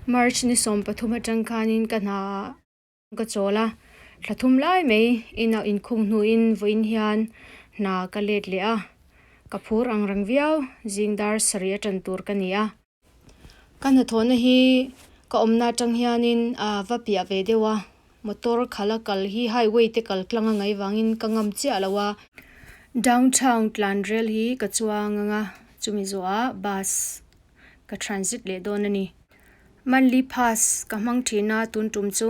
March ni 13 atang khanin ka hna ka chawl a, thla thum lai mai inah inkhung hnuin vawiin hian hna ka let leh a, ka phur ang reng viau, zing dar sarih a tan tur ka ni a. Ka hnathawhna hi ka awmna atang hianin a va piah ve deuh a, motor khala kal hi highway te kal tlang a ngaih vangin ka ngam chiah lo a. Downtown tlan rel hi ka chuang ang a, chumi zawhah bus ka transit leh dawn a ni. Monthly pass ka hmang thin a, tun tum chu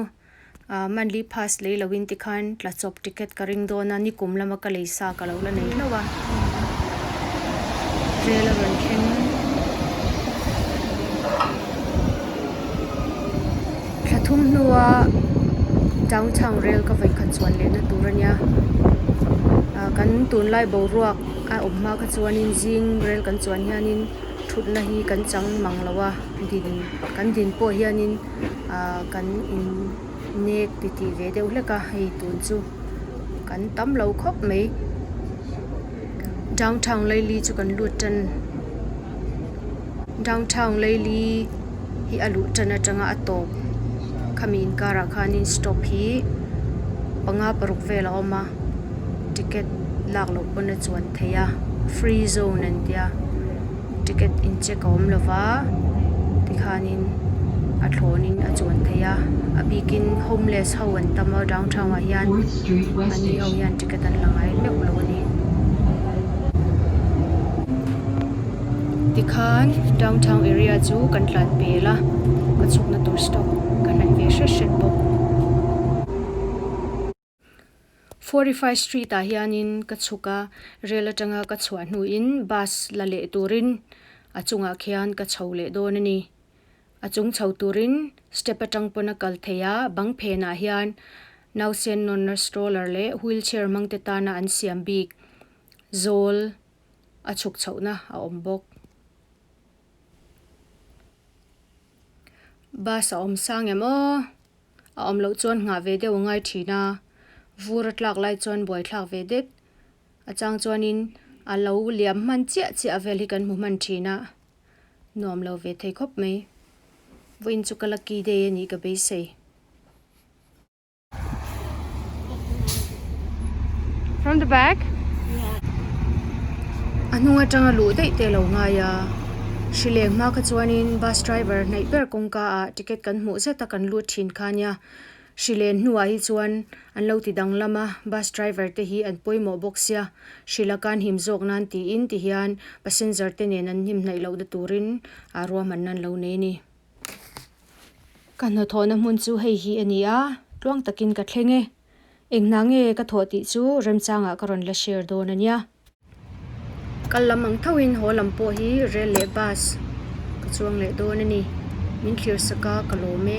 monthly pass lei loin tikhan tla chawp ticket ka ring dawn a, nikum lama ka lei sa ka lo la nei hlauh a. Rel a rawn thleng. Thla thum hnua downtown rel ka vawikhat chuan lehna tur a nia. Kan tunlai boruak a awm hma kha chuanin zing rel kan chuan hianin thutna hi kan chang mang lo a, din kan din pawh hianin ah kan in nek titih ve deuh hlek a, hei tun chu kan tam lo khawp mai. Downtown laili chu kan lut tan downtown laili hi a luh tan atanga a tawp khami inkarah khanin stop hi panga paruk vel a awm a ticket lak loh pawn a chuan theih a free zone an tia ticket in check a awm lova tikhanin a thlawnin a chuan theih a a bikin homeless ho an tam a downtown ah hian an ni ho hian ticket an la ngai meuh lo a ni. Tikhan downtown area chu kan tlan pel a ka chhukna tur stop ka hnaih ve hret hret bawk. 45 street ah hianin ka chhuk a, rel atanga ka chhuah hnuin bus la leh turin a chungah khian ka chho leh dawn a ni. A chung chho turin step atang pawn a kal thei a, bang phenah hian nausen nawnna stroller leh wheelchair hmang te tana an siam bik zawl a chhuk chhohna a awm bawk. Bus a awm sang em aw? A awm loh chuan nghah ve deuh a ngai thin a, vur a tlak lai chuan buai thlak ve det. A chang chuanin a lo liam hman chiah chiah vel hi kan hmu hman thin a, nuam lo ve thei khawp mai. Vawiin chu ka lucky day a nih ka beisei. From the back? A hnung atanga luh daih te a lo ngai a, hri leng hma kha chuanin bus driver hnaih ber kawngka ah ticket kan hmuh zet a kan lut thin kha nia. Hri len hnuah hi chuan an lo ti danglam a, bus driver te hi an pawimawh bawk sia, hri laka an him zawk nan tiin ti hian passenger te nen an hnim hnaih lohna turin ruahmanna an lo nei a ni. Ka hnathawhna hmun chu hei hi a ni a, tluang takin ka thleng e. Eng hna nge ka thawh tih chu remchangah ka rawn la share dawn a nia. Kal lam ang thoin haw lam pawh hi rel leh bus ka chuang leh dawn a ni. Min thlir sak a, ka lawm e.